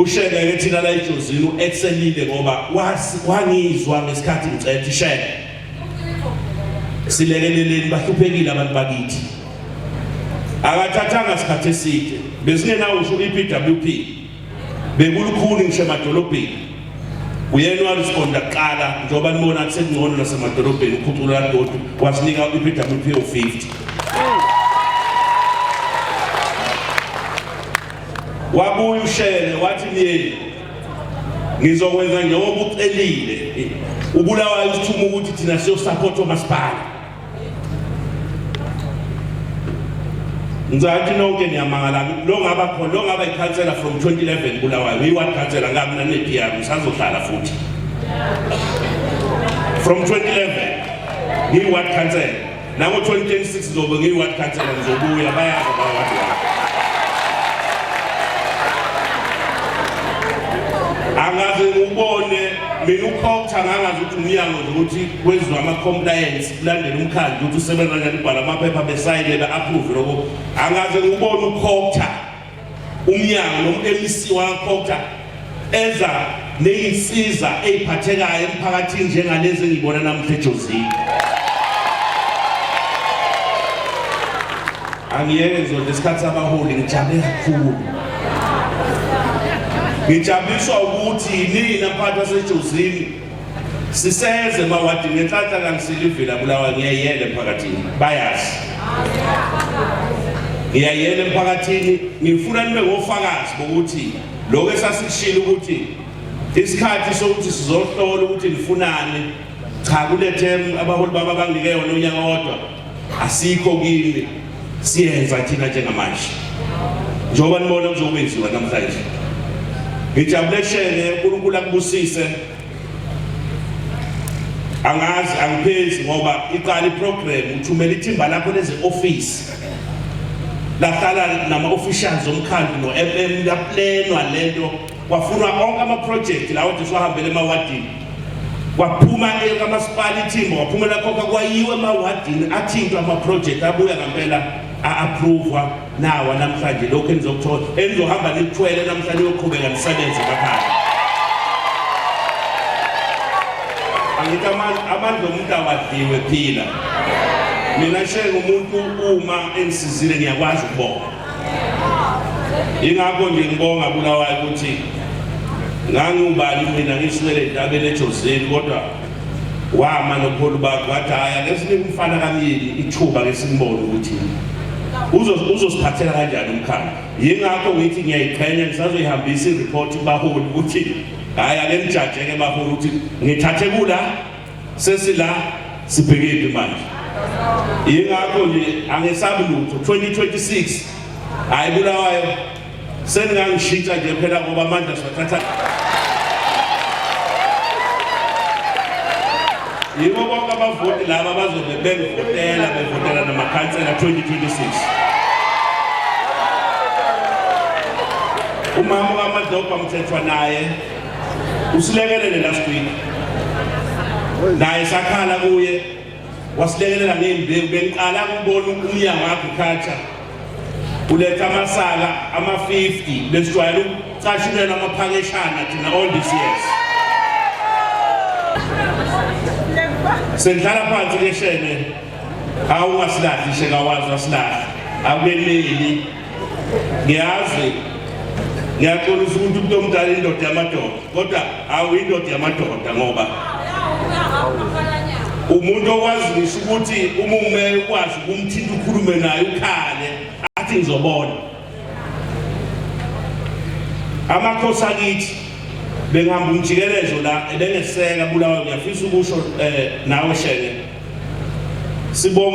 Ushenge ke thina la eJozini uexcelile ngoba wangizwa ngesikhathi ngicela ishenge. Silekeleleni bahluphekile abantu bakithi. Akathathanga sikhathi eside. Besingenawo usho iPWP. Bekulukhuni ngisho emadolobheni. Uyena warisponda kuqala njengoba nibona sekungcono nasemadolobheni ukhucula doti wasinika iPWP 50. Wabuya uShenge wathi myeni ngizokwenza njengoba ucelile. Ubulawayo usithuma ukuthi thina siyosupport omasipala. Ngizathi nonke niyamangala lo ngaba khona lo ngaba ikhansela from 2011 Bulawayo ngiyi-ward councillor ngabi nane-PR ngisazohlala futhi from 2011 ngiyi-ward councillor nango-2026 ngizobe ngiyi-ward councillor ngizobuya bayazi abaward wami angaze ngubone mina ukhokha ngangazi ukuthi umnyango nje ukuthi kwenziwa ama-compliance kulandela umkhandlu ukuthi usebenza kanjani ubhala amaphepha besayine be-approve lokho angaze ngubone ukhokha umnyango noma-MEC wakakhokha eza neyinsiza eyiphathekayo emphakathini njengalezi engiyibona namuhla eJozini. Angiyeke ngizodla isikhathi sabaholi ngijabule kakhulu. Ngijabuliswa ukuthi nina mphathi waseJozini siseze emawadini ngenhlanhla kangisilivila bulawa ngiyayiyela emphakathini bayazi. Ngiyayiyela emphakathini ngifuna nibe ngofakazi bokuthi lokho esasikushilo ukuthi isikhathi sokuthi sizohlola ukuthi nifunani cha kule term abaholi baba banginike yona unyaka wodwa asikho kimi siyenza thina njengamanje njengoba nibona kuzokwenziwa namhlanje ngijabule shenge uNkulunkulu akubusise angazi angiphezi ngoba iqala iprogram uthumela ithimba lakho leze office lahlala nama officials omkhandlu no MM laplanwa lento kwafunwa onke ama project lawo nje siwahambele emawadini kwaphuma ekamasipala ithimba kwaphumela khokha kwayiwe emawadini athintwa ama project abuya ngempela a-approve nawa namhlanje lokhu enizokuthola enizohamba nikuthwele namhlanje niyoqhubeka nisebenze emakhaya angithi amandla omuntu awadliwe phila mina shenge umuntu uma engisizile ngiyakwazi ukubonga ingakho nje ngibonga bulawayo ukuthi ngangiwubani mina ngisukele entabeni ejozini kodwa wama nobuholi bakhe wathi hhayi ake sinike umfana kamyeni ithuba ke simbone ukuthi uzosiphathela kanjani umkhandlu yingakho ngithi ngiyayiqhenya ngisazoyihambisa iripoti kubaholi ukuthi hhayi ake nijajeke baholi ukuthi ngithathe kula sesila sibhekephi manje yingakho nje angesabi lutho 2026 hhayi bulawayo Seningangishintsha nje phela ngoba amandla siwathatha. Yibo bonke abavoti laba bazobe bengivotela bevotela namakhansela 2026. Umama kaMadobha Mthethwa naye usilekelele last week. Naye sakhala kuye wasilekelela ngey'mbewu bengiqala ukubona umnyango agriculture uletha amasaka ama-50 besijwayele ukucashunelwa amaphakeshana thina all these years sengihlala phansi ke shene awungasilahli shekawazi wasilahla akukeneli ngiyazi ngiyaxolisa ukuthi umuntu omdala indoda yamadoda kodwa awu indoda yamadoda ngoba umuntu okwazi ngisho ukuthi uma umeya ukwazi ukumthinta ukhulume naye ukhale athi ngizobona amakhosi akithi bengihamba umjikelezo la ebengeseka bulawa ngiyafisa ukusho eh nawe shenge sibonge.